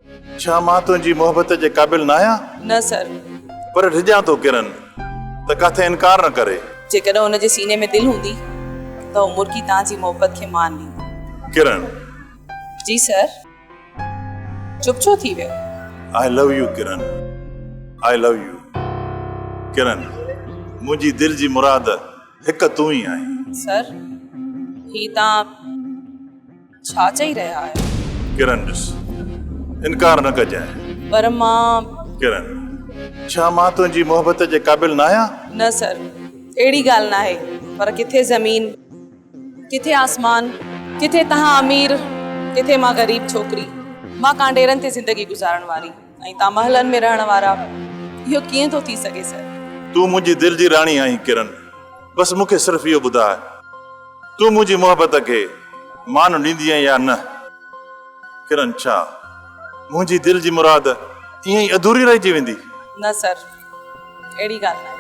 ڇا مان تنهنجي محبت جي قابل ناهيان؟ نه سر. پر ڊڄان ٿو ڪرن ته ڪاٿي انڪار نه ڪري. جيڪڏهن هن جي سيني ۾ دل هوندي ته هو مرڪي توهان جي محبت کي مان ڏيندو. ڪرن. جي سر. چپ ڇو ٿي ويو؟ I love you Kiran. I love you. Kiran منهنجي دل جي مراد هڪ تون ئي آهين. سر هي توهان ڇا چئي رهيا آهيو؟ ڪرن ڏس انڪار نه ڪجانء. پر مان. ڪرن ڇا مان تنهنجي محبت جي قابل ناهيان؟ نه سر اهڙي ڳالهه ناهي پر ڪٿي زمين ڪٿي آسمان ڪٿي توهان امير ڪٿي مان غريب ڇوڪري مان ڪانڊيرن تي زندگي گذارڻ واري ۽ توهان محلن ۾ رهڻ وارا اهو ڪيئن ٿو ٿي سگهي سر؟ تون منهنجي دل جي راڻي آهين ڪرن بس مون کي صرف اهو ٻڌاء تون منهنجي محبت کي مان ڏيندينء يا نه؟ ڪرن ڇا منهنجي دل جي مراد ائين ئي اڌوري رهجي ويندي؟ نه سر اهڙي ڳالهه ناهي.